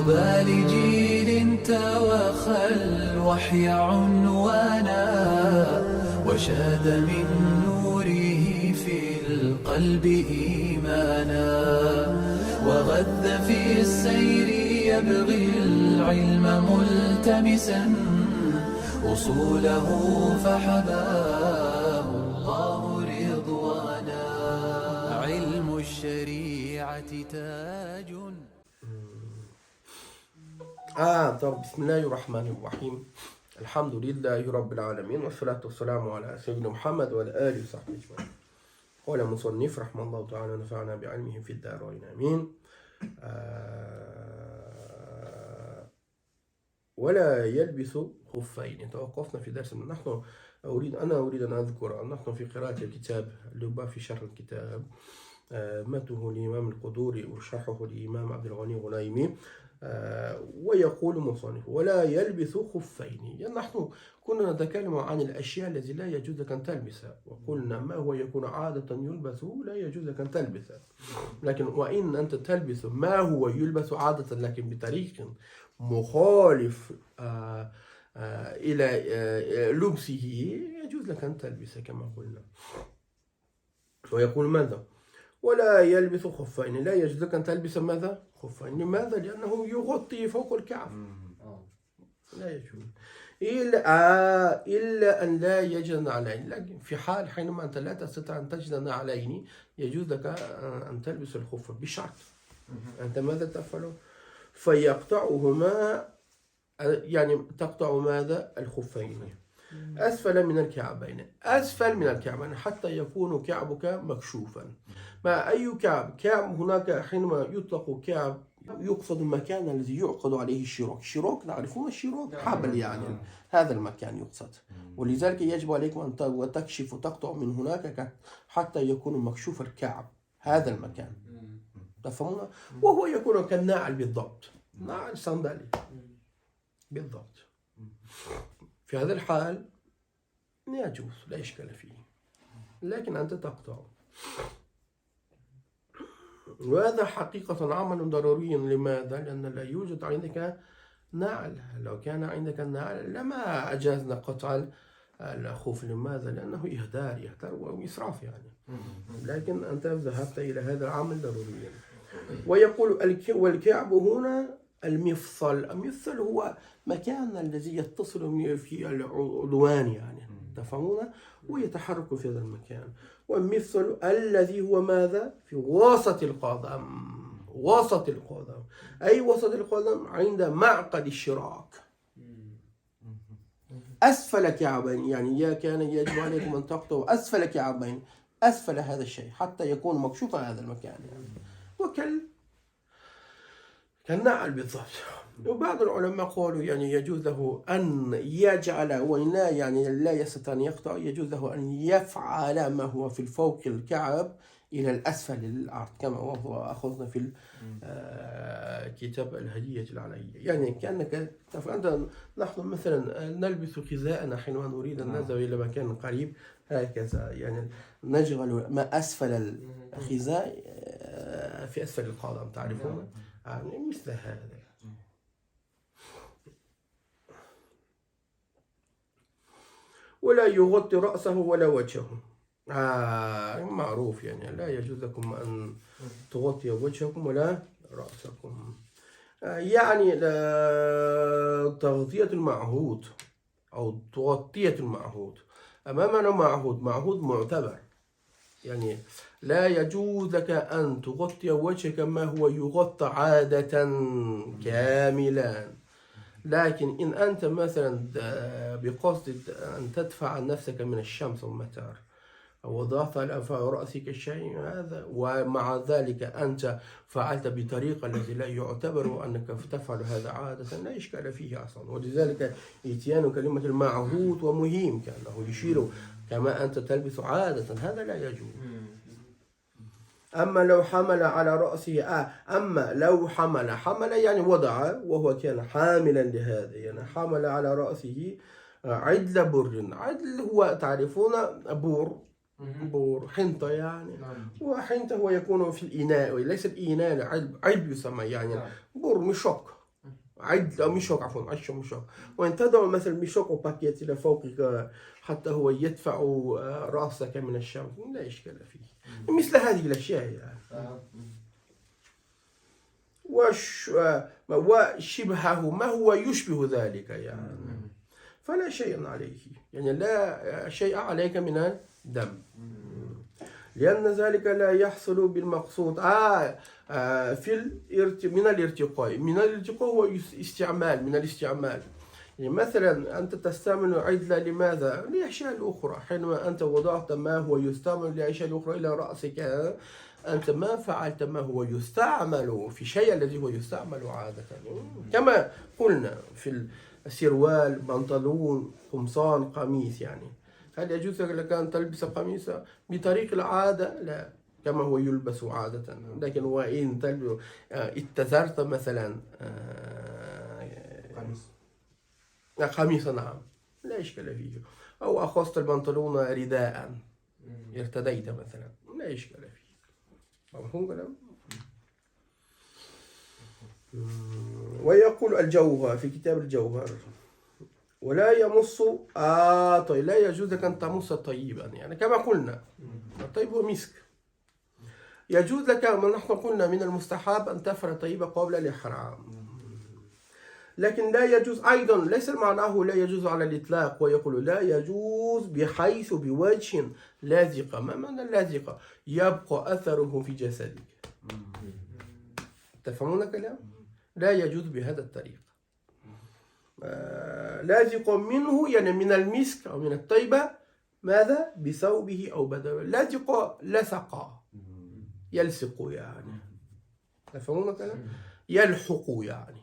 طوبى لجيل تواخى الوحي عنوانا وشاد من نوره في القلب إيمانا وغذ في السير يبغي العلم ملتمسا أصوله فحباه الله رضوانا. علم الشريعة تاج. طب بسم الله الرحمن الرحيم. الحمد لله رب العالمين والصلاة والسلام على سيدنا محمد وعلى آله وصحبه أجمعين. قال المصنف رحمه الله تعالى نفعنا بعلمه في الدارين آمين. ولا يلبس خفين. توقفنا في درس. نحن أريد أن أذكر أن نحن في قراءة الكتاب اللباب في شرح الكتاب مته الإمام القدوري وشرحه الإمام عبد الغني غنيمي. ويقول المصنف ولا يلبس خفين. يعني نحن كنا نتكلم عن الأشياء التي لا يجوز لك أن تلبسها، وقلنا ما هو يكون عادة يلبس لا يجوز لك أن تلبسه، لكن وإن أنت تلبس ما هو يلبس عادة لكن بطريق مخالف إلى لبسه يجوز لك أن تلبسه كما قلنا. ويقول ماذا؟ ولا يلبس خفين. لا يجوز لك أن تلبس ماذا؟ خفين. لماذا؟ لأنه يغطي فوق الكعب، لا يجوز إلا أن لا يجد نعلين. لكن في حال حينما أنت لا تستطيع أن تجد نعلين يجوز لك أن تلبس الخف بشرط أنت ماذا تفعل؟ فيقطعهما، يعني تقطع ماذا؟ الخفين أسفل من الكعبين، أسفل من الكعبين حتى يكون كعبك مكشوفا. ما أي كعب؟ كعب هناك حينما يطلق كعب يقصد المكان الذي يعقد عليه الشراك. الشراك نعرفون الشراك، حبل يعني، هذا المكان يقصد. ولذلك يجب عليكم أن تكشف وتقطع من هناك حتى يكون مكشوف الكعب، هذا المكان، تفهمون؟ وهو يكون كالنعل بالضبط، نعل صندلي بالضبط. في هذا الحال يجوز، لا إشكال فيه، لكن أنت تقطع. وهذا حقيقة عمل ضروري. لماذا؟ لأن لا يوجد عندك نعل. لو كان عندك النعل لما أجازنا قطع الخوف. لماذا؟ لأنه إهدار وإسراف يعني. لكن أنت ذهبت إلى هذا العمل ضروريا. ويقول والكعب هنا المفصل. المفصل هو مكان الذي يتصل في العدوان يعني، تفهمون؟ ويتحرك في هذا المكان. والمفصل الذي هو ماذا؟ في وسط القدم، وسط القدم، أي وسط القدم عند معقد الشراك أسفل كعبين. يعني يا كان يجب عليكم أن تقطعوا أسفل كعبين، أسفل هذا الشيء حتى يكون مكشوفا هذا المكان يعني. وكل كالنعل بالضبط. وبعض العلماء قالوا يعني يجوز له أن يجعل، وإن لا يعني لا يستطيع أن يقطع، يجوز له أن يفعل ما هو في الفوق الكعب إلى الأسفل للأرض، كما هو أخذنا في كتاب الهدية العلية. يعني كأنك أنت، نحن مثلا نلبس خزاءنا حينما نريد أن نذهب إلى مكان قريب هكذا، يعني نجعل ما أسفل الخزاء في أسفل القدم، تعرفون؟ يعني مثل هذا. ولا يغطي رأسه ولا وجهه. معروف يعني لا يجوز لكم أن تغطي وجهكم ولا رأسكم. يعني تغطية المعهود أو تغطية المعهود. أمامنا معهود، معهود معتبر، يعني لا يجوز لك أن تغطي وجهك ما هو يغطى عادة كاملا. لكن إن أنت مثلا بقصد أن تدفع نفسك من الشمس والمطر أو وضعت على رأسك شيء هذا، ومع ذلك أنت فعلت بطريقة التي لا يعتبر أنك تفعل هذا عادة، لا إشكال فيه أصلا. ولذلك إتيان كلمة المعهود ومهم، كأنه يشير كما أنت تلبس عادة، هذا لا يجوز. أما لو حمل على رأسه، أما لو حمل يعني وضع، وهو كان حاملا لهذا، يعني حمل على رأسه عدل بر. عدل هو تعرفون بور حنطة يعني. وحنطة هو يكون في الإناء، وليس الإناء، علب يسمى يعني. بور مشق. عدل أو مشوك، عفوا عش مشوك، وإن تضع مثلا مشوك أو باكيت إلى فوقك حتى هو يدفع رأسك من الشمس، لا إشكال فيه مثل هذه الأشياء يعني. وشبهه ما هو يشبه ذلك يعني، فلا شيء عليه، يعني لا شيء عليك من الدم، لأن ذلك لا يحصل بالمقصود. في من الارتقاء، من الارتقاء هو استعمال، من الاستعمال. يعني مثلا أنت تستعمل عدلة لماذا؟ لأشياء أخرى. حينما أنت وضعت ما هو يستعمل لأشياء أخرى إلى رأسك، أنت ما فعلت ما هو يستعمل في شيء الذي هو يستعمل عادة، كما قلنا في السروال، بنطلون، قمصان، قميص. يعني هل يجوز لك أن تلبس قميصا بطريق العادة؟ لا، كما هو يلبس عادة. لكن وإن تلبس اتزرت مثلا قميصا، نعم، لا إشكال فيه. أو أخذت البنطلون رداء، ارتديت مثلا، لا إشكال فيه. مفهوم كلام؟ ويقول الجوهر في كتاب الجوهر: ولا يمص. طيب، لا يجوز لك أن تمص طيبا، يعني كما قلنا الطيب هو مسك. يجوز لك، ما نحن قلنا من المستحب أن تفعل طيبة قبل الإحرام، لكن لا يجوز أيضا، ليس معناه لا يجوز على الإطلاق، ويقول لا يجوز بحيث بوجه لازقة. ما معنى اللازقة؟ يبقى أثره في جسدك. تفهمون كلام؟ لا يجوز بهذا الطريق. لازق منه يعني من المسك أو من الطيبة، ماذا؟ بثوبه أو بدنه. لازق، لصق، يلصق يعني. تفهمون كلام؟ يلحق يعني.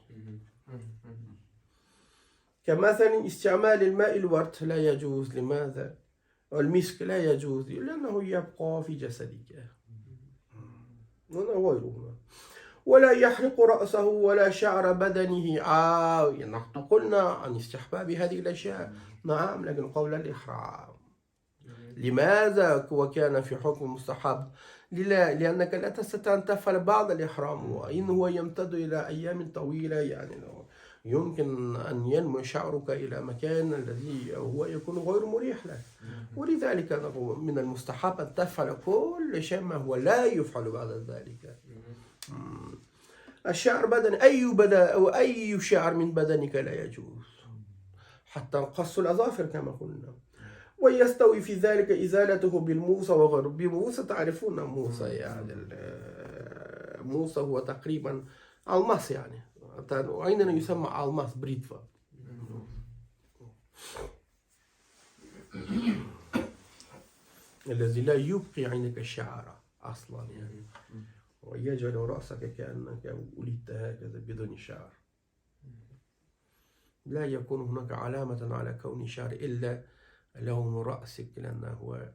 كمثلا استعمال الماء الورد لا يجوز. لماذا؟ والمسك لا يجوز لأنه يبقى في جسدك وغيره. ولا يحرق رأسه ولا شعر بدنه. نحن قلنا عن استحباب هذه الأشياء، نعم، لكن قبل الإحرام. لماذا وكان في حكم مستحب؟ لأنك لا تستطيع أن تفعل بعد الإحرام، وإن هو يمتد إلى أيام طويلة، يعني يمكن أن ينمو شعرك إلى مكان الذي هو يكون غير مريح لك. ولذلك من المستحب أن تفعل كل شيء ما هو لا يفعل بعد ذلك. الشعر بدن، أي بدن أو أي شعر من بدنك لا يجوز، حتى قص الأظافر كما قلنا. ويستوي في ذلك إزالته بالموسى وغيره. بموسى تعرفون موسى، يعني موسى هو تقريبا ألماس، يعني عندنا يسمى ألماس بريتفا. الذي لا يبقي عندك الشعر أصلا يعني، ويجعل رأسك كأنك ولدت هكذا بدون شعر. لا يكون هناك علامة على كون شعر إلا لون رأسك، لأنه هو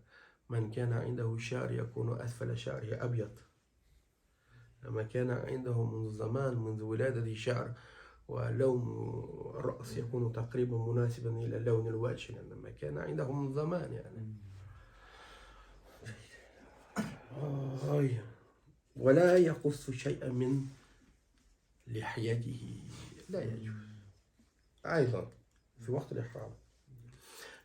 من كان عنده شعر يكون أسفل شعره أبيض. لما كان عنده منذ زمان منذ ولادته شعر، ولون الرأس يكون تقريبا مناسبا إلى لون الوجه، لأن ما كان عنده منذ زمان يعني. ولا يقص شيئا من لحيته، لا يجوز أيضا في وقت الإحرام،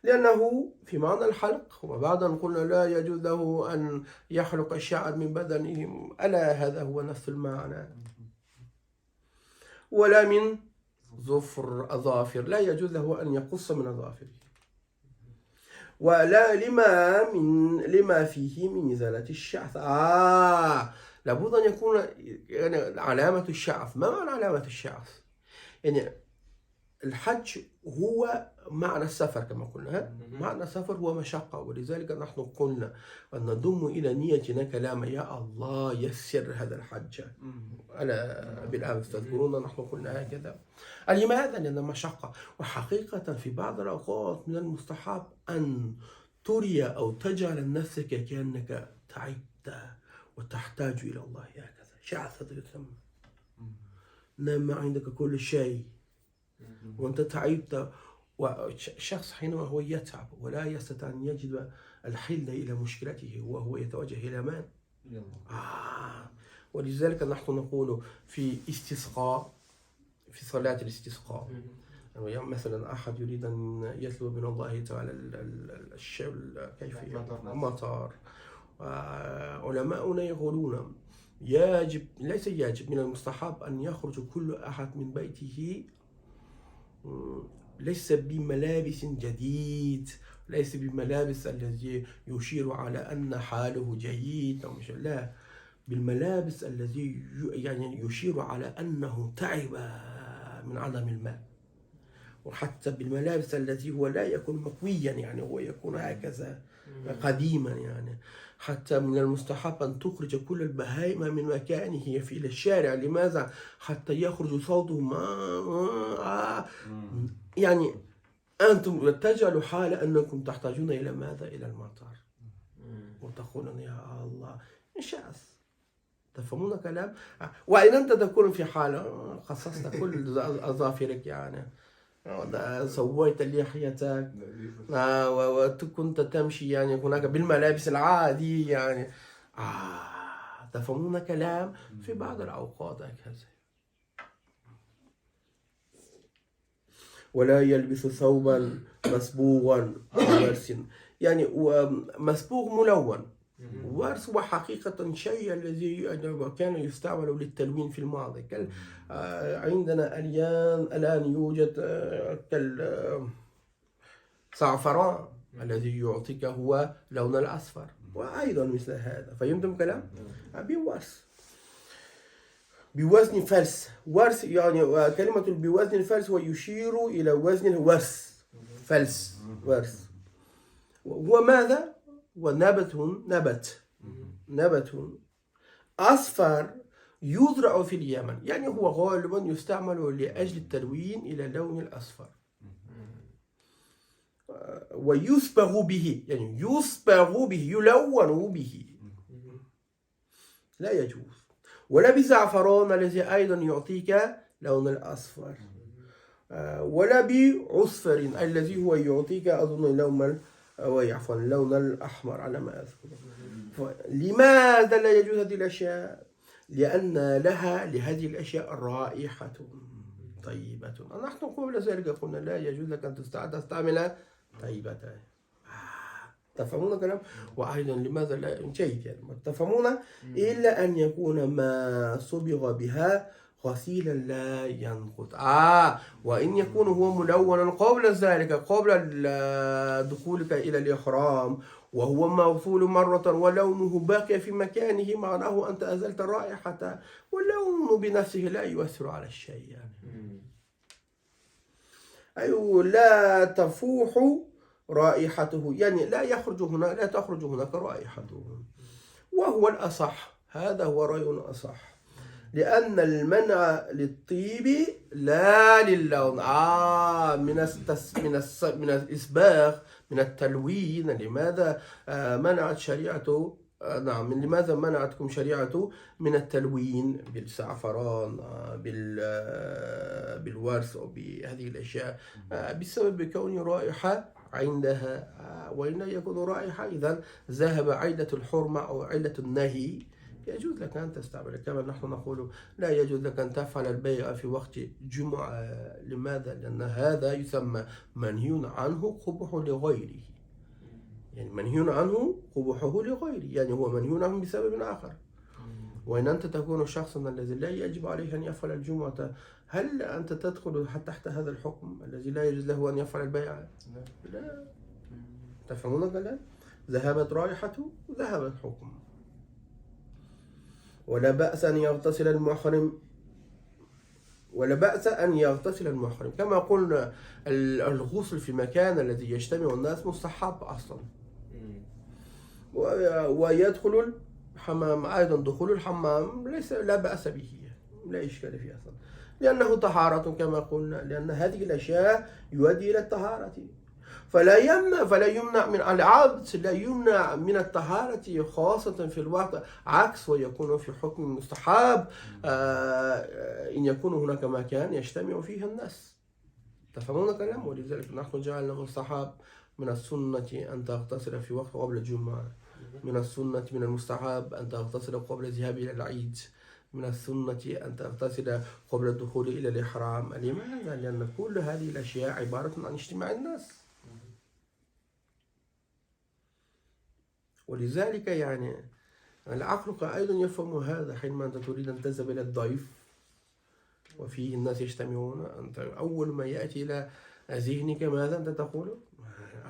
لأنه في معنى الحلق. وبعد أن قلنا لا يجوز له أن يحلق الشعر من بدنه، ألا هذا هو نفس المعنى. ولا من ظفر أظافر، لا يجوز له أن يقص من أظافره. ولا لما فيه من إزالة الشعث. لابد أن يكون يعني علامة الشعث. ما معنى علامة الشعث؟ يعني الحج هو معنى السفر كما قلنا، معنى السفر هو مشقة، ولذلك نحن قلنا أن نضم إلى نيتنا كلام يا الله يسر هذا الحج. ألا بالأمس تذكرون نحن قلنا هكذا. لماذا؟ لأن مشقة. وحقيقة في بعض الأوقات من المستحب أن تري أو تجعل نفسك كأنك تعبت وتحتاج إلى الله هكذا. شعثة يسمى، نام عندك كل شيء وأنت تعبت. والشخص حينما هو يتعب ولا يستطيع أن يجد الحل إلى مشكلته، وهو يتوجه إلى من؟ ولذلك نحن نقول في استسقاء، في صلاة الاستسقاء. يعني مثلا أحد يريد أن يطلب من الله تعالى كيف مطر، علماؤنا يقولون يجب، ليس يجب، من المستحب أن يخرج كل أحد من بيته ليس بملابس جديد، ليس بملابس الذي يشير على أن حاله جيد أو مش، لا، بالملابس الذي يعني يشير على أنه تعب من عدم الماء، وحتى بالملابس التي هو لا يكون مكويا، يعني هو يكون هكذا قديما. يعني حتى من المستحب أن تخرج كل البهائم من مكانه في إلى الشارع. لماذا؟ حتى يخرج صوته ما يعني أنتم تجعلوا حالة أنكم تحتاجون إلى ماذا؟ إلى المطر، وتقولون يا الله إنشاز. تفهمون كلام؟ وإن أنت تكون في حالة قصصت كل أظافرك، يعني سويت لحيتك وكنت تمشي يعني هناك بالملابس العادية، يعني تفهمون كلام؟ في بعض الأوقات هكذا. ولا يلبس ثوبا مسبوغا بورس، يعني مسبوغ ملون. ورس هو حقيقة شيء الذي كان يستعمل للتلوين في الماضي. عندنا الآن يوجد كالزعفران الذي يعطيك هو لون الأصفر، وأيضا مثل هذا. فهمتم كلام؟ بورس بوزن فلس. ورس يعني كلمة بوزن الفلس هو يشير إلى وزن الورس، فلس ورس. هو ماذا؟ ونبت نبت نبت أصفر يزرع في اليمن، يعني هو غالبا يستعمل لأجل التلوين إلى اللون الأصفر، ويصبغ به، يعني يصبغ به، يلون به، لا يجوز. ولا بزعفران الذي أيضا يعطيك لون الأصفر، ولا بعصفر الذي هو يعطيك أظن لون عفوا اللون الأحمر على ما أذكر. لماذا لا يجوز هذه الأشياء؟ لأن لها لهذه الأشياء رائحة طيبة. نحن قبل ذلك قلنا لا يجوز لك أن تستعمل طيبة. تفهمون كلام؟ وأيضا لماذا لا جيد يعني تفهمون؟ إلا أن يكون ما صبغ بها غسيلا لا ينقض. وإن يكون هو ملونا قبل ذلك، قبل دخولك إلى الإحرام، وهو مغسول مرة ولونه باقي في مكانه، معناه أنت أزلت الرائحة، واللون بنفسه لا يؤثر على الشيء يعني. أي لا تفوح رائحته، يعني لا يخرج هنا، لا تخرج هناك رائحته، وهو الأصح. هذا هو رأي الأصح، لأن المنع للطيب لا للون. من الإسباغ، من التلوين. لماذا منعت شريعته؟ نعم، لماذا منعتكم شريعته من التلوين بالزعفران، بالورس أو بهذه الأشياء؟ بسبب كون رائحة عندها، وإن يكون رائحة إذا ذهب علة الحرمة أو علة النهي. يجوز لك أن تستعمل، كما نحن نقول لا يجوز لك أن تفعل البيع في وقت جمعة. لماذا؟ لأن هذا يسمى منهي عنه قبح لغيره، يعني منهي عنه قبحه لغيره، يعني هو منهي عنه بسبب آخر. وإن أنت تكون شخصا الذي لا يجب عليه أن يفعل الجمعة، هل أنت تدخل تحت هذا الحكم الذي لا يجوز له أن يفعل البيع؟ لا. تفهمون كلام؟ ذهبت رائحته، ذهب الحكم. ولا بأس أن يغتسل المحرم، ولا بأس أن يغتسل المحرم. كما قلنا الغسل في مكان الذي يجتمع الناس مستحب أصلا، ويدخل الحمام أيضا. دخول الحمام ليس، لا بأس به، لا إشكال فيه أصلا، لأنه طهارة كما قلنا، لأن هذه الأشياء يؤدي إلى الطهارة. فلا يمنع من العبد، لا يمنع من الطهارة خاصة في الوقت، عكس ويكون في حكم مستحب إن يكون هناك مكان يجتمع فيه الناس. تفهمون كلام؟ ولذلك نحن جعلنا مستحب من السنة أن تغتسل في وقت قبل الجمعة، من السنة من المستحب أن تغتسل قبل الذهاب إلى العيد، من السنة أن تغتسل قبل الدخول إلى الإحرام. لماذا؟ لأن كل هذه الأشياء عبارة عن اجتماع الناس. ولذلك يعني العقل أيضا يفهم هذا، حينما أنت تريد أن تذهب إلى الضيف وفيه الناس يجتمعون، أنت أول ما يأتي إلى ذهنك ماذا أنت تقول؟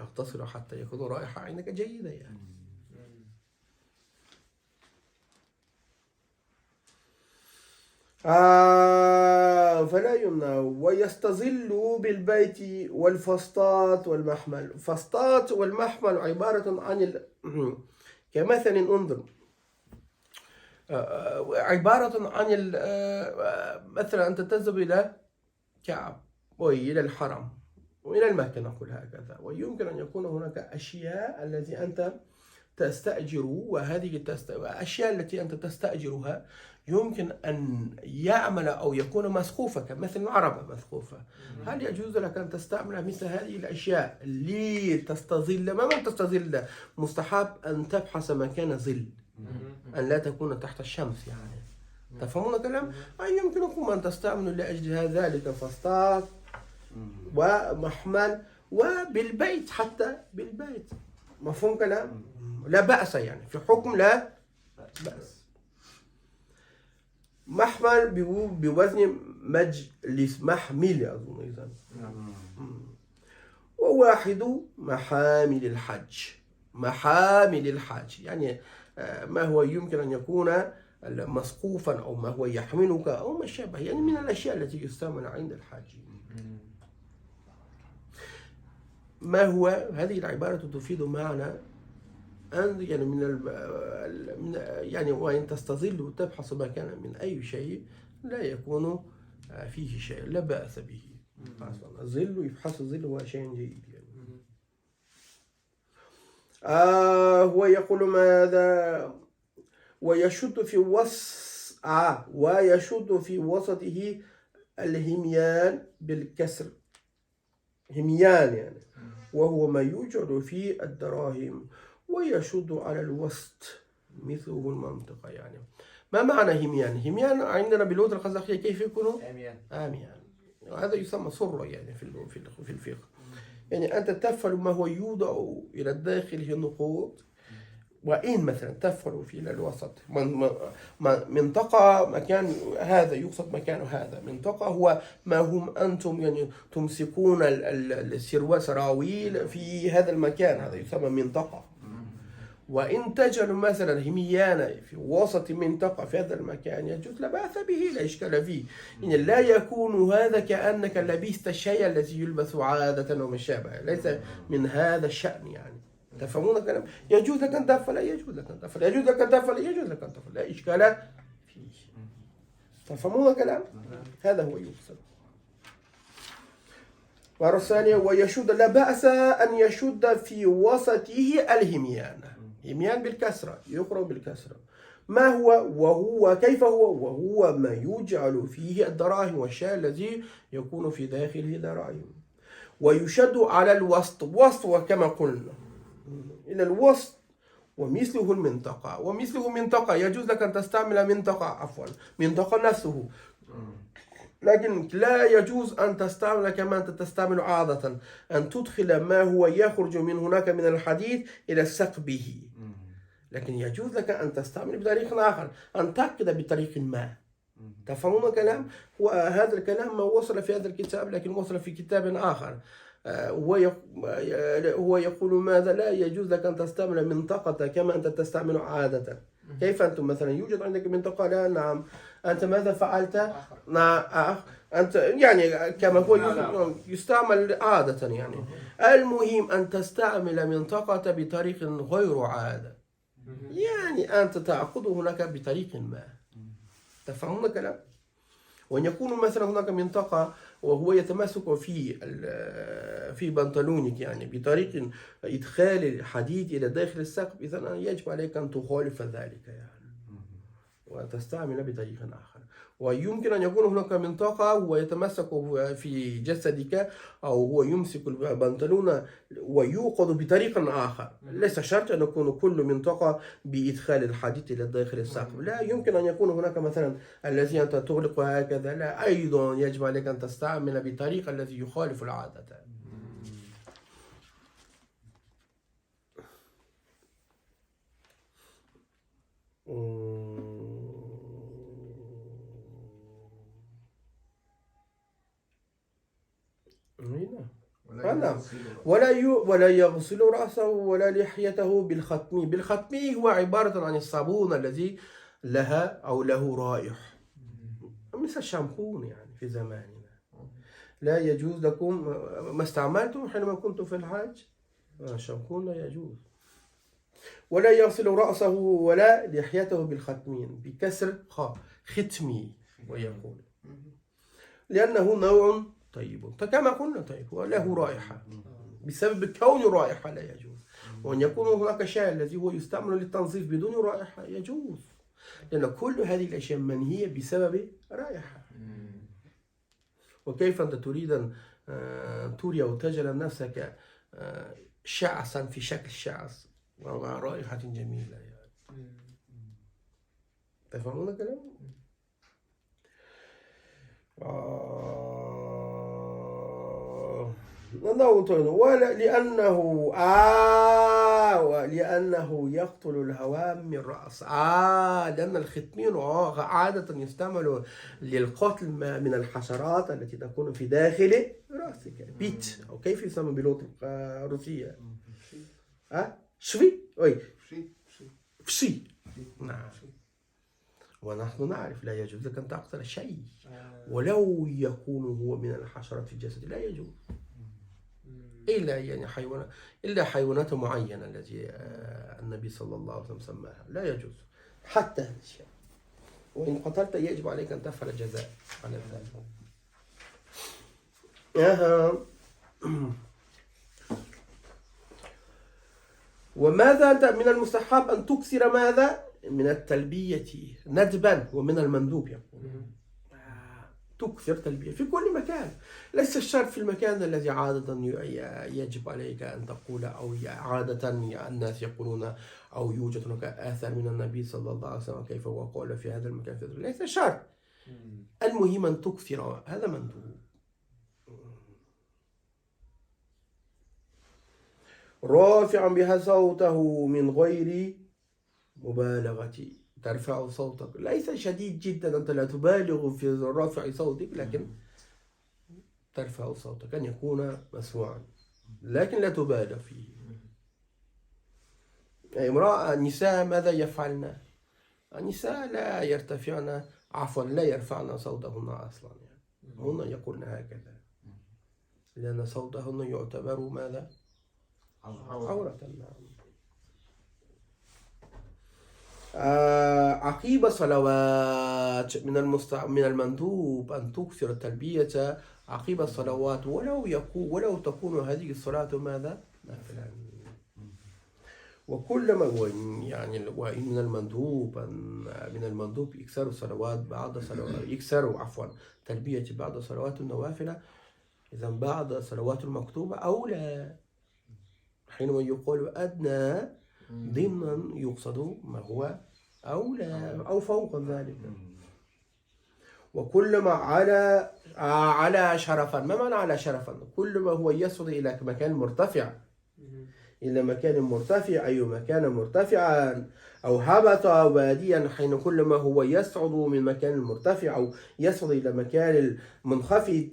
أغتسل حتى يكون رائحة عندك جيدة يعني. فلا يمنع. ويستظل بالبيت والفسطاط والمحمل. فسطاط والمحمل عبارة عن كمثل انظر، عبارة عن مثلا أنت تذهب إلى كعب وإلى الحرم وإلى المكة نقول هكذا، ويمكن أن يكون هناك أشياء التي أنت تستأجر، وهذه الأشياء التي أنت تستأجرها يمكن أن يعمل أو يكون مسقوفة، كمثل العربة مسقوفة. هل يجوز لك أن تستعمل مثل هذه الأشياء لتستظل؟ ما من تستظل؟ مستحب أن تبحث مكان ظل، أن لا تكون تحت الشمس يعني. تفهمون كلام؟ أي يمكنكم أن تستعملوا لأجل ذلك فسطاط ومحمل وبالبيت، حتى بالبيت. مفهوم كلام؟ لا بأس يعني، في حكم لا بأس. محمل بوزن مجلس، محمل أظن إذا. وواحد محامل الحج. محامل الحج يعني ما هو يمكن أن يكون مسقوفا أو ما هو يحملك أو ما شابه، يعني من الأشياء التي يستعمل عند الحج. ما هو هذه العبارة تفيد معنى أن يعني من يعني وإن تستظل وتبحث مكانا من أي شيء لا يكون فيه شيء، لا بأس به. أصلا الظل، يبحث الظل هو شيء جيد يعني. هو يقول ماذا؟ ويشد في وسط ويشد في وسطه الهميان بالكسر، هميان يعني، وهو ما يوجد في الدراهم، ويشد على الوسط مثله المنطقة يعني. ما معنى هميان؟ هميان عندنا باللغة القزاقية كيف يكون؟ آميان. هذا يسمى سرة يعني في الفقه. يعني أنت تفعل ما هو يوضع إلى الداخل هي النقود، وإن مثلا تفعل في الوسط منطقة مكان، هذا يقصد مكان هذا منطقة، هو ما هم أنتم يعني تمسكون السروال سراويل في هذا المكان، هذا يسمى منطقة. وإن تجعل مثلا هميانة في وسط منطقة في هذا المكان يجوز، لا بأس به، لا إشكال فيه. يعني لا يكون هذا كأنك لبست الشيء الذي يلبس عادة وما شابه، ليس من هذا الشأن يعني. تفهمون الكلام؟ يجوز لك أن تفعل، يجوز لك أن تفعل، يجوز لك أن تفعل، يجوز لك أن تفعل، لا إشكال فيه. تفهمون الكلام؟ هذا هو يقصد. مرة ثانية، ويشد، لا بأس أن يشد في وسطه الهميان. هميان بالكسرة، يقرأ بالكسرة. ما هو؟ وهو كيف هو؟ وهو ما يجعل فيه الدراهم، والشيء الذي يكون في داخله دراهم. ويشد على الوسط، وسط وكما قلنا إلى الوسط، ومثله المنطقة. ومثله منطقة يجوز لك أن تستعمل منطقة، عفوا منطقة نفسه، لكن لا يجوز أن تستعمل كما أنت تستعمل عادة، أن تدخل ما هو يخرج من هناك من الحديد إلى ثقبه. لكن يجوز لك أن تستعمل بطريق آخر، أن تعقد بطريق ما. تفهمون الكلام؟ وهذا الكلام ما وصل في هذا الكتاب، لكن وصل في كتاب آخر. هو يقول ماذا؟ لا يجوز لك أن تستعمل منطقة كما أنت تستعمل عادة. كيف أنتم مثلا يوجد عندك منطقة؟ لا، نعم. أنت ماذا فعلت؟ نعم، أنت يعني كما هو يستعمل عادة يعني. المهم أن تستعمل منطقة بطريق غير عادة، يعني أنت تأخذ هناك بطريق ما. تفهمون الكلام؟ وأن يكون مثلا هناك منطقة وهو يتمسك في بنطلونك يعني بطريق إدخال الحديد إلى داخل السقف، إذا يجب عليك أن تخالف ذلك يعني، وتستعمل بطريق آخر. ويمكن أن يكون هناك منطقة ويتمسك في جسدك، أو هو يمسك البنطلون ويوقظ بطريقة آخر. ليس شرط أن يكون كل منطقة بإدخال الحديد إلى داخل الساق، لا، يمكن أن يكون هناك مثلا الذي أنت تغلق هكذا، لا، أيضا يجب عليك أن تستعمل بطريقة التي يخالف العادة. نعم. ولا يغسل رأسه ولا لحيته بالختمي. بالختمي هو عبارة عن الصابون الذي لها أو له رائح، مثل الشامبون يعني في زماننا. لا يجوز لكم ما استعملتم حينما كنتم في الحج، الشامبون لا يجوز. ولا يغسل رأسه ولا لحيته بالختمين، بكسر خاء، ختمي، ويقول لأنه نوع طيب، كما قلنا طيب وله رائحة، بسبب كون رائحة لا يجوز. وأن يكون هناك شيء الذي هو يستعمل للتنظيف بدون رائحة يجوز، لأن كل هذه الأشياء منهية بسبب رائحة. وكيف أنت تريد أن تري أو تجعل نفسك شعثا في شكل شعث ومع رائحة جميلة يعني. تفهمون كلامي؟ ولا لأنه لأنه يقتل الهواء من الرأس. لأن الختمين عادة يستعمل للقتل من الحشرات التي تكون في داخل رأسك، بيت، أو كيف يسمى باللغة الروسية؟ شفي؟ أي فشي. نعم. ونحن نعرف لا يجوز لك أن تقتل شيء ولو يكون هو من الحشرات في الجسد، لا يجوز إلا يعني حيوانات، إلا حيوانات معينة التي النبي صلى الله عليه وسلم سماها، لا يجوز حتى هذا الشيء. وإن قتلت يجب عليك أن تفعل جزاء على ذلك. وماذا من المستحب أن تكثر ماذا؟ من التلبية ندبا، ومن المندوب يقول تكثر تلبية في كل مكان. ليس الشرط في المكان الذي عادة يجب عليك أن تقول، أو عادة الناس يقولون، أو يوجد هناك آثار من النبي صلى الله عليه وسلم كيف هو قال في هذا المكان، في هذا. ليس الشرط، المهم أن تكثر، هذا مندوب. رافعا بها صوته من غير مبالغة، ترفع صوتك، ليس شديد جدا، أنت لا تبالغ في رفع صوتك، لكن ترفع صوتك أن يكون مسموعا، لكن لا تبالغ فيه. امرأة، النساء ماذا يفعلن؟ النساء لا يرتفعن، عفوا لا يرفعن صوتهن أصلا، يعني هن يقولن هكذا، لأن صوتهن يعتبر ماذا؟ عورة. نعم. عقيب صلوات، من المندوب أن تكثر التلبية عقيب الصلوات، ولو تكون هذه الصلاة ماذا؟ نافلة. وكلما يعني وإن المندوب من المندوب إكثار الصلوات بعد صلوات، إكثار عفوا تلبية بعد صلوات النوافل، إذا بعد صلوات المكتوبة أولى. حينما يقول أدنى ضمنا يقصد ما هو أولى أو فوق ذلك. وكلما على شرفا، ما معنى على شرفا؟ كل ما هو يصل إلى مكان مرتفع، إلى مكان مرتفع، أي مكان مرتفعا، أو هبط واديا، حين كل ما هو يصعد من مكان مرتفع أو يصعد إلى مكان منخفض،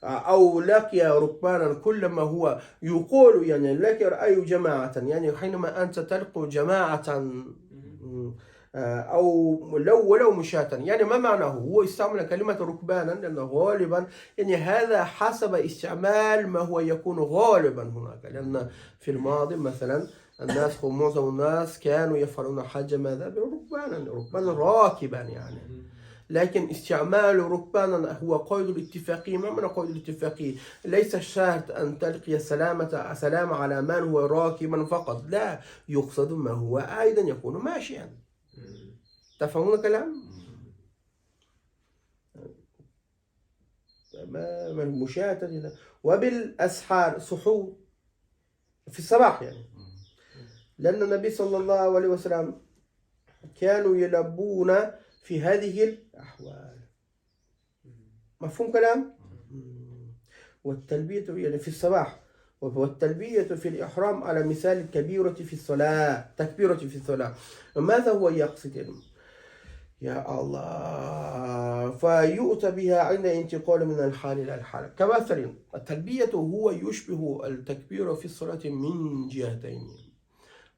أو لقي ركبانا، كل ما هو يقول يعني لك أي جماعة، يعني حينما أنت تلقى جماعة أو لو ولو مشاة، يعني ما معناه؟ هو يستعمل كلمة ركبانا لأنه غالبا يعني هذا حسب استعمال ما هو يكون غالبا هناك، لأن في الماضي مثلا الناس معظم الناس كانوا يفعلون حاجة ماذا؟ بركبانا، ركبانا راكبا يعني. لكن استعمال ركبانا هو قيد الاتفاقي. ما معنى قيد الاتفاقي؟ ليس الشرط أن تلقي سلام على من هو راكبا فقط، لا، يقصد ما هو أيضا يكون ماشيا. تفهمون كلام؟ ما مشاة، وبالأسحار سحور في الصباح يعني، لأن النبي صلى الله عليه وسلم كانوا يلبون في هذه الأحوال. مفهوم كلام؟ والتلبية يعني في الصباح، والتلبية في الإحرام على مثال الكبيرة في الصلاة، تكبيرة في الصلاة. ماذا هو يقصد؟ يا الله، فيؤتى بها عند انتقال من الحال إلى الحال. كمثل التلبية هو يشبه التكبير في الصلاة من جهتين.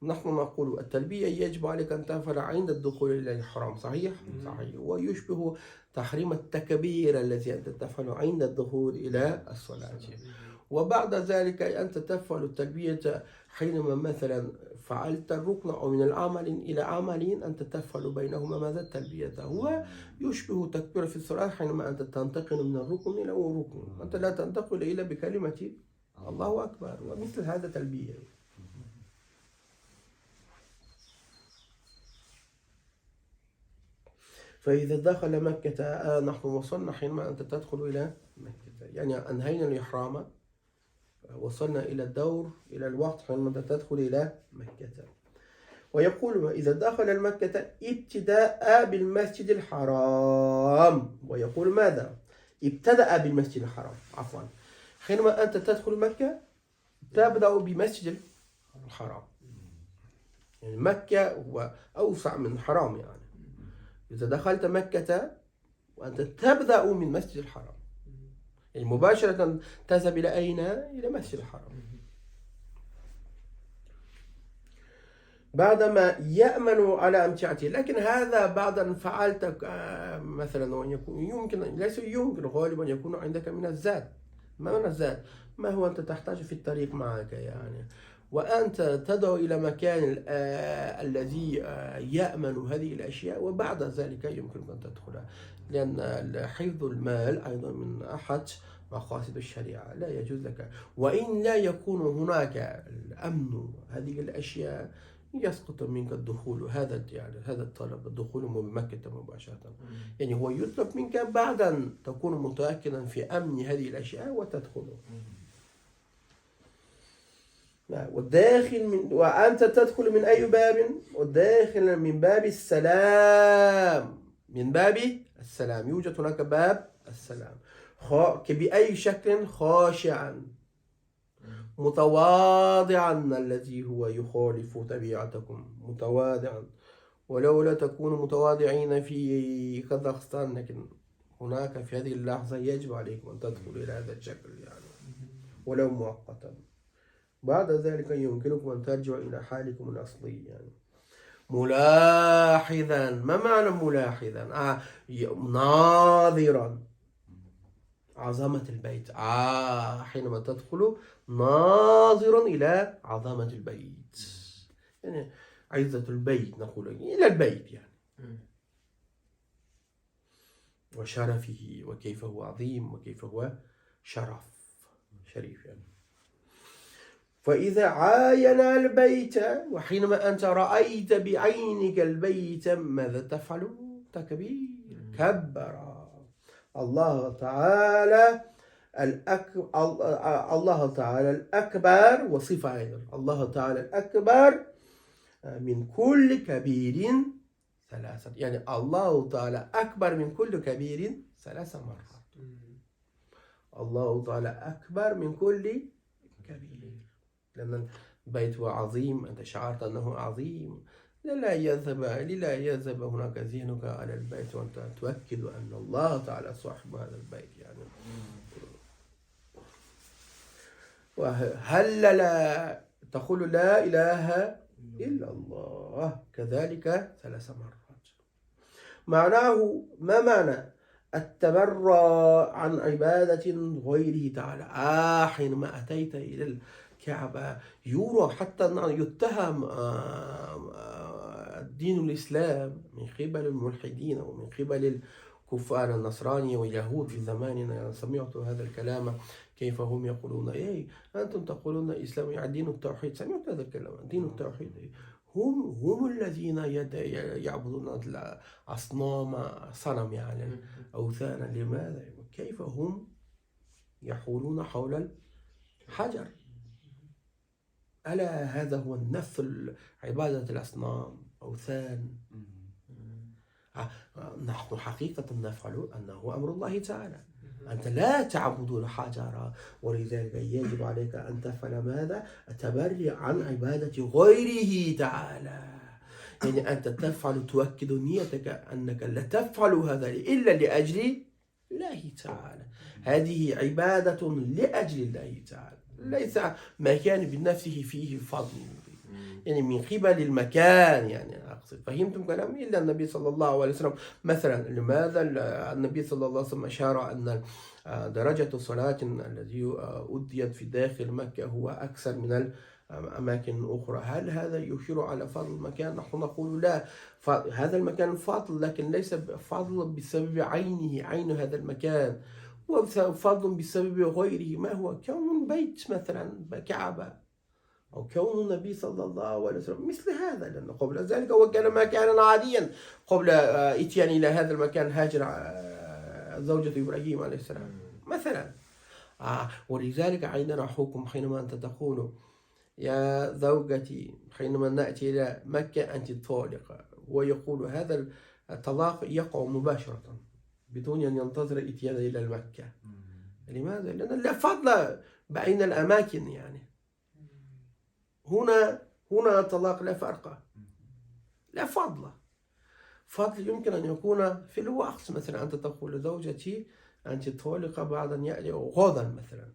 نحن نقول التلبية يجب عليك أن تفعل عند الدخول إلى الحرام، صحيح؟ صحيح. ويشبه تحريم التكبير الذي أنت تفعله عند الدخول إلى الصلاة. وبعد ذلك أنت تفعل التلبية حينما مثلا فعلت الركن أو من العمل إلى عمل، أنت تفعل بينهما ماذا؟ التلبية. هو يشبه تكبير في الصلاة حينما أنت تنتقل من الركن إلى الركن، أنت لا تنتقل إلا بكلمة الله أكبر، ومثل هذا تلبية. فإذا دخل مكة، نحن وصلنا حينما أنت تدخل إلى مكة، يعني أنهينا الإحرام، وصلنا إلى الدور، إلى الوقت حينما أنت تدخل إلى مكة. ويقول إذا دخل المكة ابتداء بالمسجد الحرام، ويقول ماذا؟ ابتدأ بالمسجد الحرام، عفوا. حينما أنت تدخل مكة تبدأ بمسجد الحرام، يعني مكة هو أوسع من الحرام يعني. إذا دخلت مكة وأنت تبدأ من مسجد الحرام، يعني مباشرة تذهب إلى أين؟ إلى مسجد الحرام. بعدما يأمن على أمتعته، لكن هذا بعد أن فعلت مثلا، يمكن ليس يمكن غالبا يكون عندك من الزاد. ما من الزاد؟ ما هو أنت تحتاج في الطريق معك يعني، وأنت تدعو إلى مكان الذي يأمن هذه الأشياء، وبعد ذلك يمكنك أن تدخلها، لأن حفظ المال أيضا من أحد مقاصد الشريعة، لا يجوز لك. وإن لا يكون هناك الأمن هذه الأشياء يسقط منك الدخول، هذا يعني هذا الطلب الدخول من مكة مباشرة، يعني هو يطلب منك بعد أن تكون متأكدا في أمن هذه الأشياء وتدخله. والداخل من، وأنت تدخل من أي باب؟ والداخل من باب السلام، من باب السلام، يوجد هناك باب السلام. بأي شكل؟ خاشعا متواضعا، الذي هو يخالف طبيعتكم، متواضعا. ولولا تكونوا متواضعين في كازاخستان، لكن هناك في هذه اللحظة يجب عليكم أن تدخلوا إلى هذا الشكل يعني، ولو مؤقتا. بعد ذلك يمكنكم أن ترجعوا إلى حالكم الأصلي يعني. ملاحظا، ما معنى ملاحظا؟ ناظرا عظمة البيت. حينما تدخل ناظرا إلى عظمة البيت، يعني عزة البيت، نقول إلى البيت يعني، وشرفه، وكيف هو عظيم، وكيف هو شرف شريف يعني. فإذا عاين البيت، وحينما أنت رأيت بعينك البيت ماذا تفعل؟ تكبير، كبر الله تعالى الله تعالى الأكبر، وصفة أيضا الله تعالى الأكبر من كل كبير ثلاثة، يعني الله تعالى أكبر من كل كبير 3 مرات. الله تعالى أكبر من كل كبير، لأن البيت هو عظيم، أنت شعرت أنه عظيم، لا يذهب هناك ذهنك على البيت وأنت تؤكد أن الله تعالى صاحب هذا البيت يعني. وهلل، تقول لا إله إلا الله كذلك 3 مرات. معناه ما معنى التبرع عن عبادة غيره تعالى؟ حينما أتيت إلى الكعبة يرى حتى يتهم دين الإسلام من قبل الملحدين ومن قبل الكفار النصراني واليهود في زماننا. سمعت هذا الكلام كيف هم يقولون إيه أنتم تقولون الإسلام يعني دين التوحيد، سمعت هذا الكلام دين التوحيد. هم الذين يعبدون الأصنام، صنم يعني أوثانا. لماذا؟ كيف هم يحولون حول الحجر. ألا هذا هو النفل، عبادة الأصنام، أوثان. نحن حقيقة نفعل أنه أمر الله تعالى، أنت لا تعبد الحجر، ولذلك يجب عليك أن تفعل ماذا؟ التبرئ عن عبادة غيره تعالى. يعني أنت تفعل، تؤكد نيتك أنك لا تفعل هذا إلا لأجل الله تعالى. هذه عبادة لأجل الله تعالى، ليس مكان بنفسه فيه فضل، يعني من قبل المكان، يعني أقصد. فهمتم كلامي؟ إلا النبي صلى الله عليه وسلم مثلا، لماذا النبي صلى الله عليه وسلم أشار أن درجة الصلاة التي أديت في داخل مكة هو أكثر من الأماكن الأخرى؟ هل هذا يشير على فضل المكان؟ نحن نقول لا، هذا المكان فضل، لكن ليس فضل بسبب عينه، عين هذا المكان، هو فضل بسبب غيره. ما هو؟ كون بيت مثلا، كعبة، أو كون النبي صلى الله عليه وسلم، مثل هذا. لأن قبل ذلك هو كان مكانا عاديا قبل إتيان إلى هذا المكان، هاجر زوجة إبراهيم عليه السلام مثلا. ولذلك عندنا حكم حينما أنت تقول يا زوجتي حينما نأتي إلى مكة أنت طالقة، هو يقول هذا الطلاق يقع مباشرة بدون أن ينتظر إتيان إلى المكة. لماذا؟ لأن لا فضل بين الأماكن، يعني هنا طلاق لا فرق، لا فضل. فضل يمكن أن يكون في الوقت، مثلا أنت تقول لزوجتي أنت طالقة بعد أن يأتي غدا مثلا،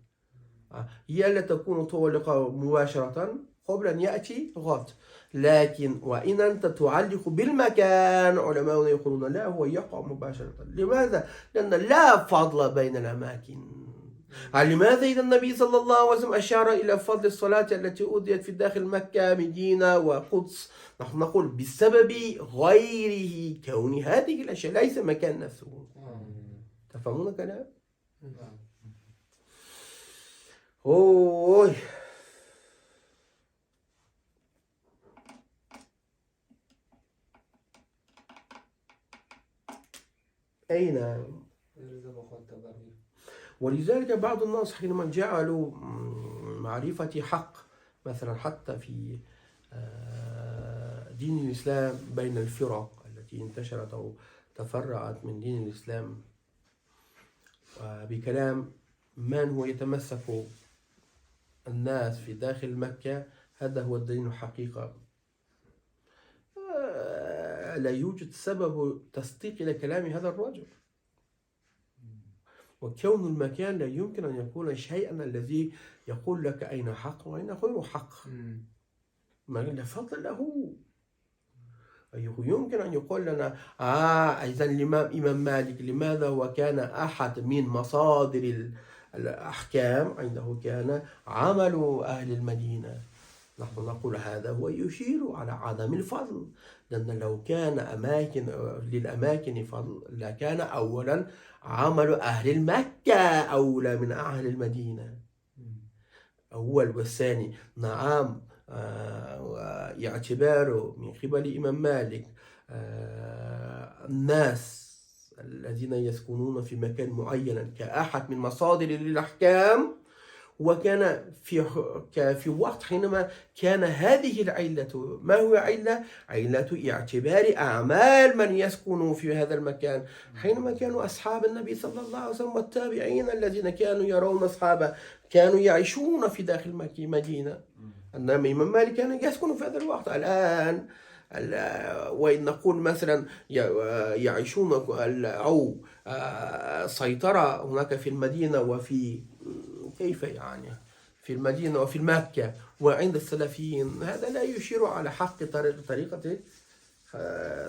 هي لا تكون طالقة مباشرة قبل أن يأتي غد، لكن وإن أنت تعلق بالمكان علماؤنا يقولون لا، هو يقع مباشرة. لماذا؟ لأن لا فضل بين الأماكن. لماذا إذا النبي صلى الله عليه وسلم أشار إلى فضل الصلاة التي أديت في داخل مكة، مدينة وقدس؟ نحن نقول بسبب غيره، كون هذه الأشياء ليس مكان نفسه. تفهمون كلام؟ أوه. أي نعم. ولذلك بعض الناس حينما جعلوا معرفة حق مثلا حتى في دين الإسلام بين الفرق التي انتشرت أو تفرعت من دين الإسلام بكلام من هو يتمسك الناس في داخل مكة، هذا هو الدين الحقيقة. لا يوجد سبب تصديق إلى كلام هذا الرجل، وكون المكان لا يمكن أن يكون شيئا الذي يقول لك أين حق وأين غير حق. ما لا فضل له. يمكن أن يقول لنا إذا الإمام مالك لماذا هو كان أحد من مصادر الأحكام عنده كان عمل أهل المدينة؟ نحن نقول هذا هو يشير على عدم الفضل، لأن لو كان أماكن للأماكن فضل لكان أولا عمل أهل المكة أولى من أهل المدينة أول. والثاني نعم اعتباره من قبل إمام مالك الناس الذين يسكنون في مكان معين كأحد من مصادر للأحكام، وكان في وقت حينما كان هذه العلة، ما هو علة؟ علة اعتبار أعمال من يسكن في هذا المكان، حينما كانوا أصحاب النبي صلى الله عليه وسلم والتابعين الذين كانوا يرون أصحابه كانوا يعيشون في داخل المدينة. الإمام مالك كان يسكن في هذا الوقت. الآن وإن نقول مثلا يعيشون أو سيطرة هناك في المدينة وفي كيف يعني في المدينة وفي مكة وعند السلفيين، هذا لا يشير على حق طريقة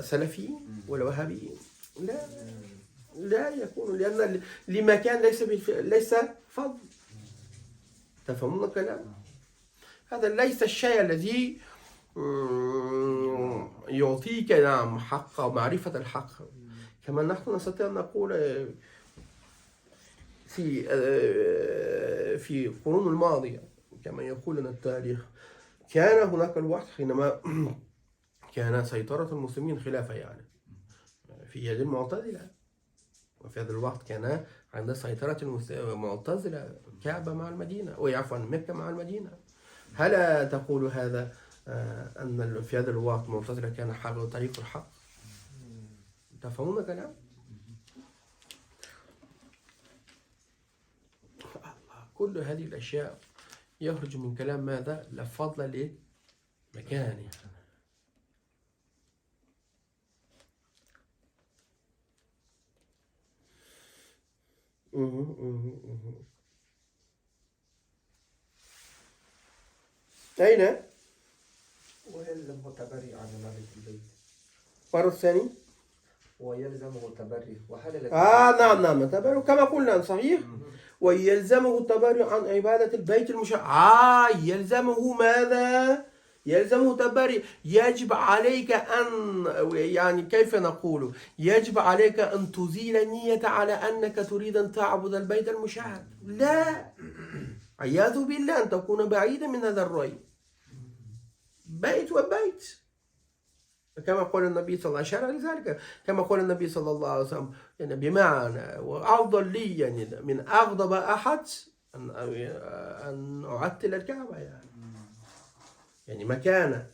سلفيين ولا وهابيين، لا يكون، لأن لمكان ليس فضل. تفهمون الكلام؟ هذا ليس الشيء الذي يعطيك نعم حق معرفة الحق. كما نحن نستطيع أن نقول في القرون الماضية كما يقول لنا التاريخ، كان هناك الوقت حينما كان سيطرة المسلمين خلافة يعني في يد المعتزلة، وفي هذا الوقت كان عند سيطرة المعتزلة كعبة مع المدينة، وعفوا مكة مع المدينة. هل تقول هذا أن في هذا الوقت المعتزلة كان حق طريق الحق؟ تفهمون كلام؟ الله، كل هذه الأشياء يخرج من كلام ماذا؟ لا فضل لمكانه. أين؟ ويلزمه تبري عن عبادة البيت. مرة الثاني؟ ويلزمه تبري وهل نعم نعم، تبري كما قلنا صحيح. ويلزمه التبري عن عبادة البيت المشرف. يلزمه ماذا؟ يلزمه تبري. يجب عليك أن، يعني كيف نقول، يجب عليك أن تزيل النية على أنك تريد أن تعبد البيت المشاهد. لا، عياذ بالله أن تكون بعيدا من هذا الرأي. بيت وبيت، كما قال النبي صلى الله عليه وسلم، أشار لذلك كما قال النبي صلى الله عليه وسلم، يعني بمعنى وأفضل لي يعني من أغضب أحد أن أعتل الكعبة، يعني مكانة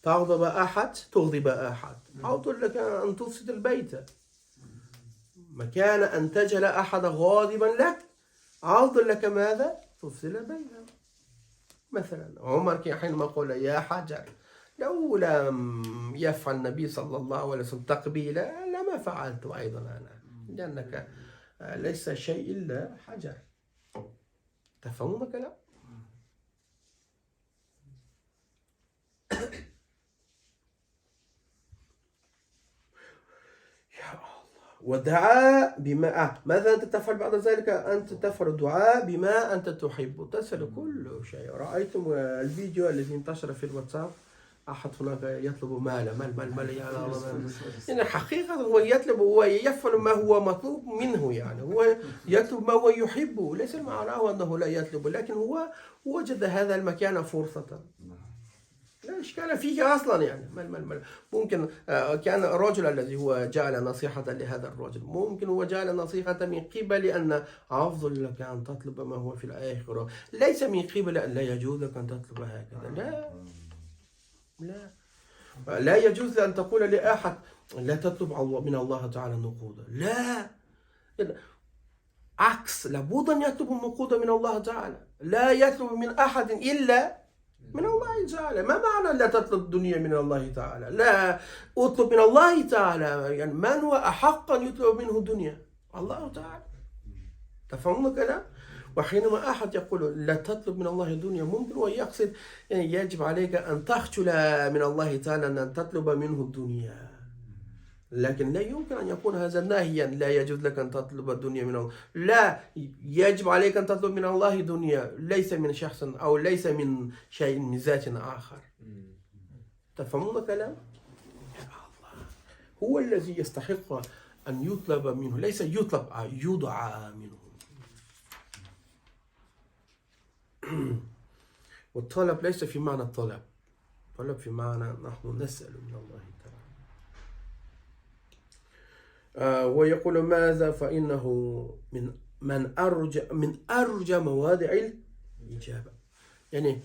تغضب أحد تغضب أحد، أفضل لك أن تفسد البيت. مكان أن تجعل أحد غاضبا لك أفضل لك ماذا؟ تفسد البيت. مثلا عمر حينما قال يا حجر لو لم يفعل النبي صلى الله عليه وسلم تقبيلا لما فعلت أيضا أنا، لأنك ليس شيء إلا حجر. تفهمون كلام؟ يا الله. ودعاء بما ماذا أنت تفعل بعد ذلك؟ أنت تفعل الدعاء بما أنت تحب، تسأل كل شيء. رأيتم الفيديو الذي انتشر في الواتساب؟ أحد هناك يطلب مال مال مال مال، يعني يعني حقيقة هو يطلب، هو يفعل ما هو مطلوب منه، يعني هو يطلب ما هو يحبه، ليس معناه أنه لا يطلب، لكن هو وجد هذا المكان فرصة لا إشكال فيه أصلا. يعني مال مال مال. ممكن كان الرجل الذي هو جعل نصيحة لهذا الرجل، ممكن هو جعل نصيحة من قبل أن أفضل لك أن تطلب ما هو في الآخرة، ليس من قبل أن لا يجوز لك أن تطلب هكذا. لا لا لا يجوز أن تقول لأحد لا تطلب من الله تعالى النقود. لا، عكس، لابد أن يطلب النقود من الله تعالى، لا يطلب من أحد إلا من الله تعالى. ما معنى لا تطلب الدنيا من الله تعالى؟ لا، اطلب من الله تعالى، يعني من هو أحق أن يطلب منه الدنيا؟ الله تعالى. تفهمون كلام؟ وحينما أحد يقول لا تطلب من الله الدنيا، ممكن هو يقصد يعني يجب عليك أن تخجل من الله تعالى أن تطلب منه الدنيا، لكن لا يمكن أن يكون هذا ناهيا، لا يجوز لك أن تطلب الدنيا من الله، لا يجب عليك أن تطلب من الله دنيا، ليس من شخص أو ليس من شيء من ذات آخر. تفهمون كلام؟ يا الله، هو الذي يستحق أن يطلب منه، ليس يطلب، يدعى منه. والطلب ليس في معنى الطلب، طلب في معنى نحن نسأل من الله تعالى. ويقول ماذا؟ فإنه من أرجى مواضع الإجابة، يعني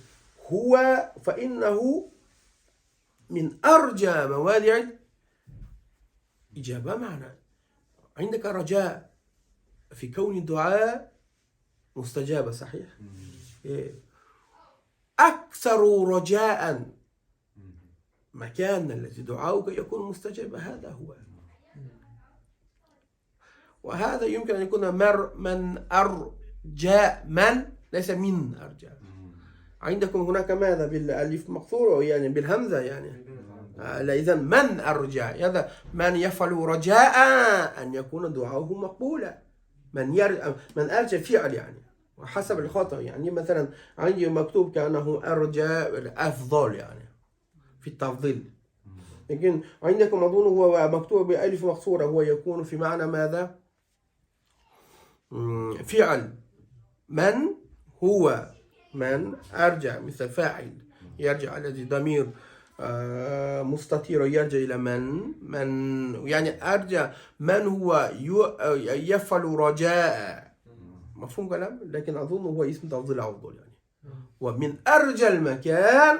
هو فإنه من أرجى مواضع الإجابة. معنى عندك رجاء في كون الدعاء مستجابة، صحيح؟ أكثر رجاء مكان الذي دعاؤك يكون مستجاب، هذا هو. وهذا يمكن أن يكون من أرجى، من ليس من أرجى. عندكم هناك ماذا بالألف مقصورة يعني بالهمزة، يعني إذا من أرجى، هذا من يفعل رجاء أن يكون دعاؤه مقبولا، من أرجى فعل يعني وحسب الخطأ. يعني مثلا عندي مكتوب كأنه أرجى أفضل يعني في التفضيل، لكن عندكم أظن هو مكتوب بألف مقصورة، هو يكون في معنى ماذا؟ فعل من هو من أرجع، مثل فاعل يرجع الذي ضمير مستطير يرجع إلى من يعني أرجع من هو يفعل رجاء، مفهوم كلام؟ لكن أظن هو اسم تفضيل أفضل يعني، ومن أرجى المكان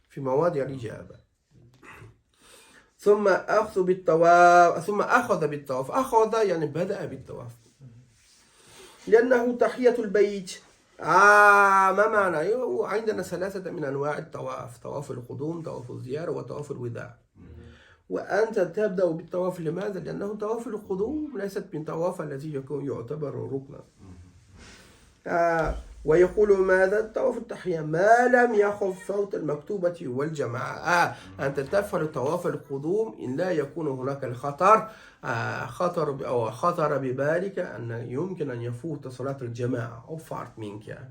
في مواضع الإجابة. ثم أخذ بالطواف، ثم أخذ بالطواف، أخذ يعني بدأ بالطواف، لأنه تحية البيت. ما معنى؟ عندنا ثلاثة من أنواع الطواف: طواف القدوم، طواف الزيارة، وطواف الوداع. وأنت تبدأ بالطواف لماذا؟ لأنه طواف القدوم ليست من طواف الذي يكون يعتبر ركنا. ويقول ماذا؟ طواف التحية ما لم يخف فوت المكتوبة والجماعة. أنت تفعل طواف القدوم إن لا يكون هناك الخطر، خطر أو خطر ببالك أن يمكن أن يفوت صلاة الجماعة أو فرط منك.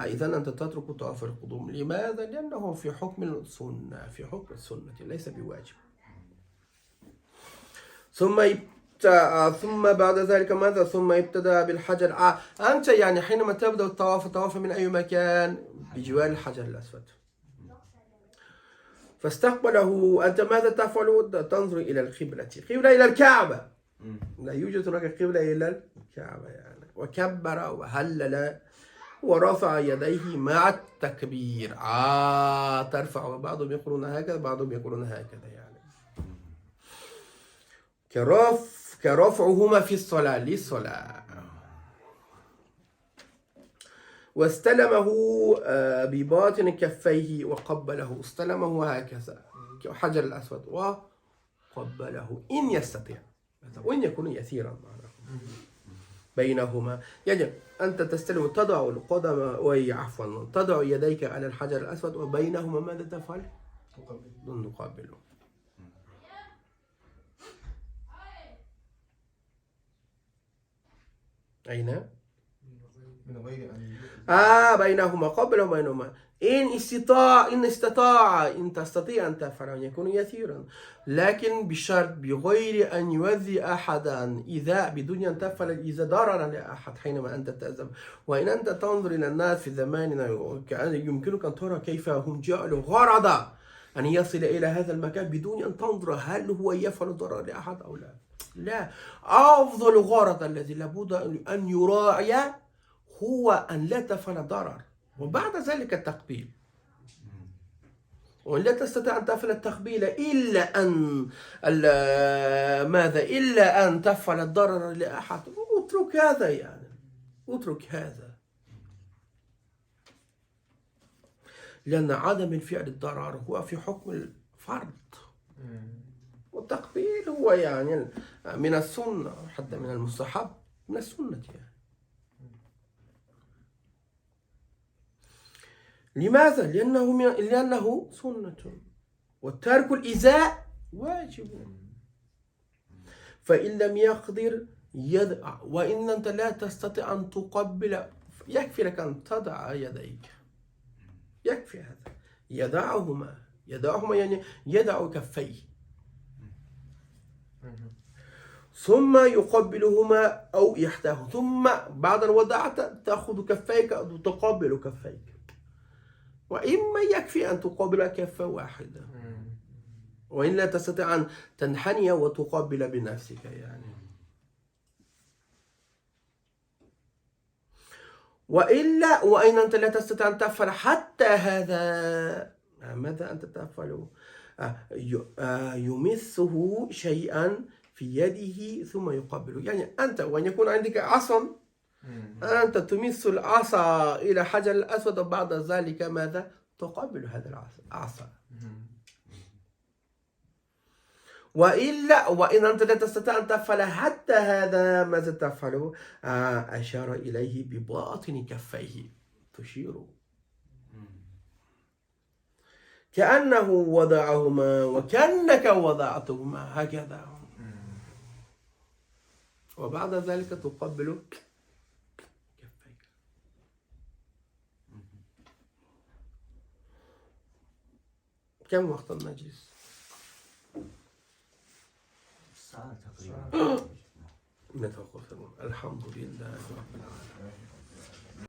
إذا أنت تترك طواف القدوم. لماذا؟ لأنه في حكم السنة، في حكم السنة ليس بواجب. ثم بعد ذلك ماذا؟ ثم ابتدأ بالحجر. أنت يعني حينما تبدأ الطواف، الطواف من أي مكان؟ بجوار الحجر الأسود. فاستقبله. أنت ماذا تفعل؟ تنظر إلى القبلة، قبلة إلى الكعبة، لا يوجد هناك قبلة إلى الكعبة يعني. وكبر وهلل ورفع يديه مع التكبير. ترفع، بعضهم يقولون هكذا، بعضهم يقولون هكذا يعني. كرفعهما في الصلاة للصلاة. واستلمه بباطن كفيه وقبله. استلمه هكذا حجر الأسود وقبله إن يستطيع، وإن يكون يسيرا معناه بينهما. يعني أنت تستلم، تضع القدم عفوا تضع يديك على الحجر الأسود وبينهما ماذا تفعل؟ تقبله. أين؟ من غير أن بينهما، قبله بينهما. إن استطاع، إن تستطيع أن تفعل، أن يكون يسيرا، لكن بشرط بغير أن يؤذي أحدا، إذا بدون أن تفعل إذا ضرر لأحد حينما أنت تذهب. وإن أنت تنظر إلى الناس في زماننا يمكنك أن ترى كيف هم جعلوا غرضا أن يصل إلى هذا المكان بدون أن تنظر هل هو يفعل ضرر لأحد أو لا. لا، أفضل غرض الذي لابد أن يراعي هو أن لا تفعل ضرر، وبعد ذلك التقبيل. وإن لا تستطيع أن تفعل التقبيل إلا أن ماذا؟ إلا أن تفعل الضرر لأحد، اترك هذا يعني، اترك هذا، لأن عدم الفعل الضرر هو في حكم الفرض، والتقبيل هو يعني من السنة، حتى من المستحب، من السنة يعني. لماذا؟ لأنه سنة، وترك الإزاء واجب. فإن لم يقدر يدع، وإن أنت لا تستطيع أن تقبل يكفي لك أن تضع يديك، يكفي هذا. يدعهما، يدعهما يعني يدع كفيه، ثم يقبلهما أو إحداهما، ثم بعد أن وضعت تأخذ كفيك وتقبل كفيك، وإما يكفي أن تقابل كفة واحدة، وإن لا تستطيع أن تنحني وتقابل بنفسك يعني. وإلا وإن أنت لا تستطيع أن تفعل حتى هذا، ماذا أنت تفعل؟ يمسه شيئا في يده ثم يقبله. يعني أنت وأن يكون عندك عصا، أنت تمس العصا إلى حجر الأسود، وبعد ذلك ماذا؟ تقبل هذا العصا. وإلا وإن أنت لا تستطيع أن تفعل حتى هذا، ماذا تفعله؟ أشار إليه بباطن كفيه، تشير كأنه وضعهما وكأنك وضعتهما هكذا، وبعد ذلك تقبل كفيك. كم وقت المجلس؟ ساعة تقريبا. نتوقف. الحمد لله رب العالمين.